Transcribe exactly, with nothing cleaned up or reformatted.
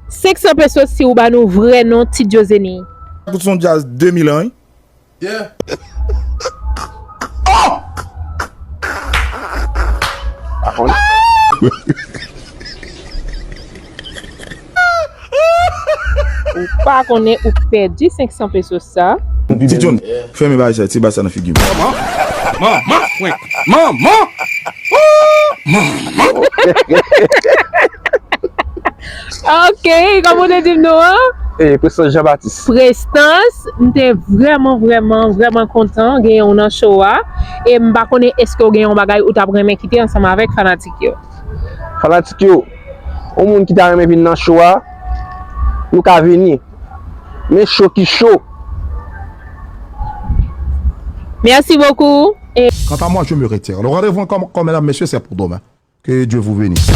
Senk san pesos si ou ba nou vrè non Ti Djozeni. Kout son djaz de mil an, wi. Yeah. Ou pa konnen ou pèdi senk san pesos sa. Ti John, fèmen bagay sa, ti bagay sa nan figi m. Manman, manman, manman, manman. Ok, kòman w te di m non an? E Prestans Jean Baptiste. Prestans, m te vrèman, vrèman, vrèman kontan genyen w nan show a. E m pa konnen èske w gen yon bagay ou t ap renmen kite ansanm avèk fanatik yo. Fanatik yo, yon moun ki ta renmen vin nan show a, nou ka vini. Men show ki show. Merci beaucoup. Quant à moi, je me retire. Le rendez-vous encore, mesdames, messieurs, c'est pour demain. Que Dieu vous bénisse.